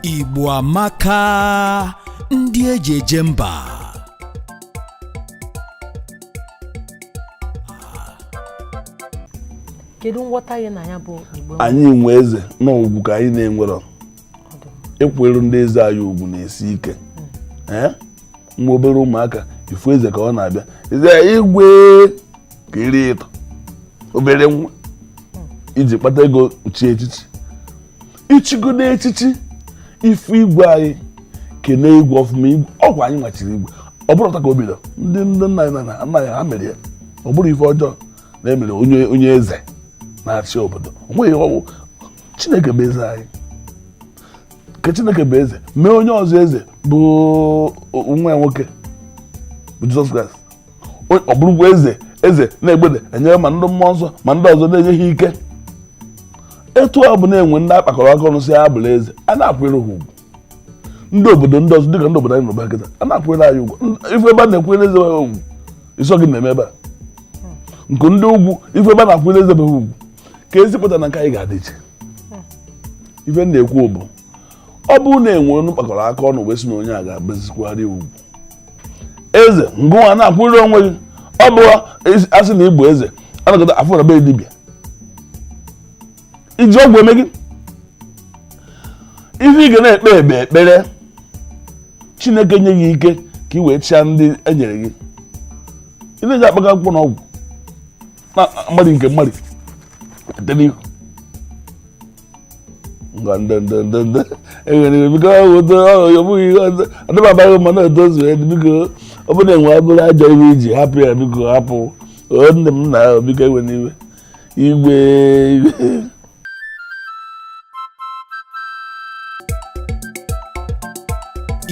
Igbo amaka, ndị eji eje mba. Kedu nghọta ya na ya bụ Igbo? Anyị nwe eze na ugwu ka anyị na-enwerọ. Ịkwụrụ ndị eze anyị ugwu na-esi ike. Ee, nwa obere ụmụaka ifu eze ka ọ na-abịa, eze igwe ka iri ịtọ obere nwa iji kpata ego chi echichi, ichigodo echichi, ifu igwe anyị kene igwe ọfụma. Igwe ọkwa anyị nwachiri igwe, ọ bụrụ ka o bido ndị ndị nna anyị na nna ya ha mere ya, ọ bụrụ ife ọjọọ na emere onye onye eze na-achị obodo. O nweghị ọwụ Chineke bụ eze anyị, ka Chineke bụ eze mee onye ọzọ eze bụ nwa ya nwoke bụ Jizọs Kraịst. Ọ bụrụkwa eze, eze na-egbede enyere ma ndị mmụọ nsọ ma ndị ọzọ na-enye ha ike. Etu ọ bụ na-enwe ndị akpakọrọ aka ọnụ si ya bụrụ eze, a na-akwụnyere ha ugwu. Ndị obodo ndị ọzọ, dịka ndị obodo anyị nọba kịta, a na-akwụnyere anyị ugwu. Ife ebe a na-ekwunyere eze ha ugwu, ịsọ gị na-eme ebe a nke ndị ugwu, ife ebe a na-akwụnyere eze be ha ugwu ka ezi pụta na nke anyị ga-adị iche. Ife m na-ekwu bụ, ọ bụrụ na enwe onye kpakọrọ aka ọnụ wee sị na onye a ga-abazikwara ugwu eze, ngụnwa na-akwụnyere onwe gị. Ọ bụ asị na ịbụ eze anakọta afọ na be dibịa iji ọgwụ eme gị ife ị ga na-ekpe ekpe ekpere Chineke nye gị ike ka ị wee chịa ndị e nyere gị. Ị na-eji akpaka akwụkwọ na ọgwụ na mmadụ nke mmadụ ete n'ihu ngwa ndị ndị ndị ndị enwere iwe, biko ọ bụghị ihe adịbabaghị mma na-edozu ya. Biko, ọ bụrụ na enwe abụrụ ajọ ihe iji hapụ ya, biko hapụ. O nne m na biko enwere iwe, igwe igwe.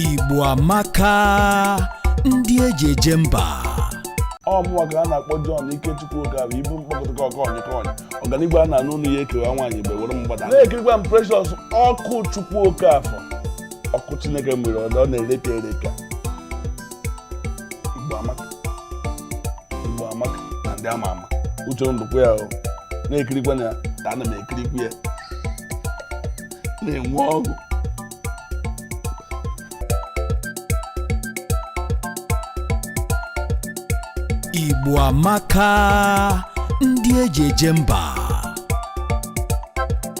Igbo amaka, ndị eji eje mba. Ọ mụnwa ka a na-akpọ John Ikechukwu Okafọ, ibu mkpọkọta ọkọnyị kọnyị ọganigwe a na-anụ ụnụ ya ekewa nwaanyị mgbe were mgbada na-ekirikwa m. Precious ọkụ Chukwu Okafọ, ọkụ Chineke mere ọ na-erepịa erepịa. Igbo amaka, Igbo amaka na ndị ama ama uche ndụkwu ya o na-ekirikwa ya ka ana m ekirikwa ya na-enwe ọgụ. Igbo amaka, ndị eji eje mba.